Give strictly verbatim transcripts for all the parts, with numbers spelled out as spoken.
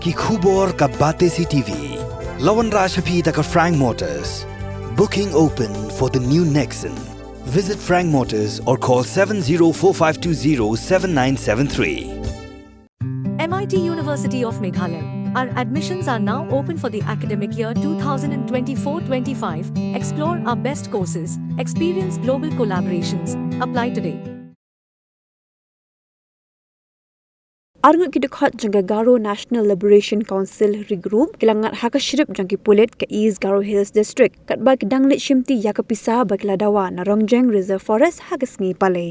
Ki khubor ka Batesi T V. La wanrah sha phi da ka Frank Motors. Booking open for the new Nexon. Visit Frank Motors or call seven zero four five two zero seven nine seven three. M I T University of Meghalaya. Our admissions are now open for the academic year twenty twenty-four twenty-five. Explore our best courses, experience global collaborations. Apply today. Arngut ki dkhot jong ka Garo National Liberation Council Regroup ki la ngat ha ka shrip jong ki pulit ka East Garo Hills District katba ki dang leit shimti ïa ka pisa ba ki la dawa na Rongjeng Reserve Forest ha ka sngi Palei.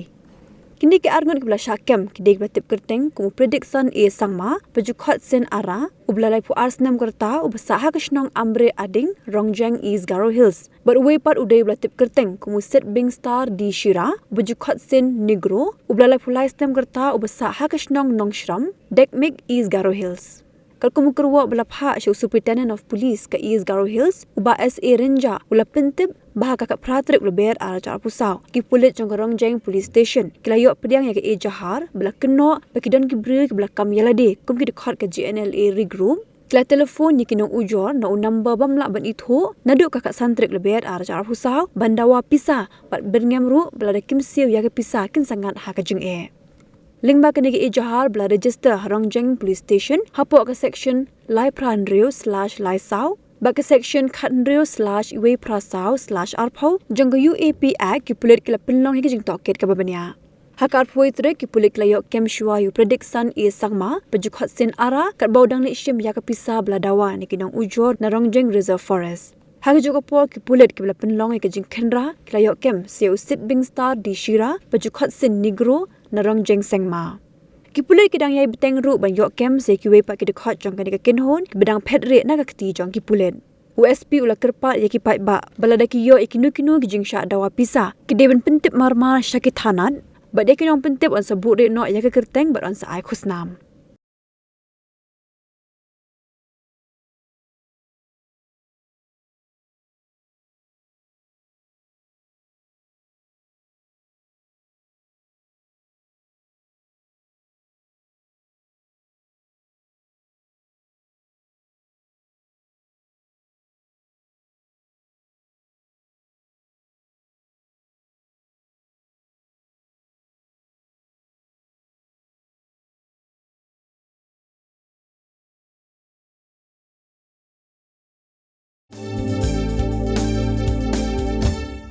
Kine ki arngut ki ba la shah kem ki dei ki ba tip kyrteng kum u Prediction A Sangma, ba ju khot Sin Ara, u ba la laiphew ar snem ka rta, u ba sah ha ka shnong Ambre Ading, Rongjeng, East Garo Hills. Bad uwei pat u dei u ba la tip kyrteng kum u Sitbing Star D Shira, u ba ju khot Sin Negro, u ba la laiphew lai snem ka rta, u ba sah ha ka shnong Nongshram, Dekmik, East Garo Hills. Katkum u kyrwoh ba la phah sha u Superintendent of Police ka East Garo Hills, u Bah S A Rynjah, u la pyntip ba ha ka khatphra tarik u Lber ar hajar arphew saw, ki pulit jong ka Rongjeng Police Station ki la ïoh pdiang ïa ka ejahar ba la kynnoh ba ki don ki briew ki ba la kam ïa lade kum ki dkhot ka G N L A Regroup, ki la telephone ïa ki nongujor na u number bym lah ban ithuh naduh ka khatsan tarik u Lber ar hajar arphew saw ban dawa pisa bad byrngem ruh ba lada kim siew ïa ka pisa kin sa ngat ha ka jingeh. Lyngba kane ka ejahar ba la register ha Rongjeng Police Station hapoh ka section lai phra hynriew slash lai saw bad ka section khat hynriew slash wei phra saw slash arphew jong ka U A P Act, ki pulit ki la pynlong ïa ka jingtohkit kaba bniah. Ha ka arphew wei tarik ki pulit ki la ïoh kem shuwa ïa u Prediction A Sangma, ba ju khot Sin Ara, katba u dang leit shim ïa ka pisa ba la dawa na ki nongujor na Rongjeng Reserve Forest. Ha kajuh ka por ki pulit ki ba la pynlong ïa ka jingkhynra ki la ïoh kem sa ïa u Sitbing Star D Shira, ba ju khot Sin Negro, na Rongjeng Sangma. Ki pulit ki dang ïai bteng ruh ban ïoh kem sa ïa kiwei pat ki dkhot jong kane ka kynhun ki ba dang phet rieh na ka kti jong ki pulit. U S P u la kyrpad ïa ki paidbah ba lada ki ïoh ïa kino kino ki jingshah dawa pisa, ki dei ban pyntip marmar sha ki thanat bad ïa ki nongpyntip yn sa buhrieh noh ïa ka kyrteng bad yn sa ai khusnam.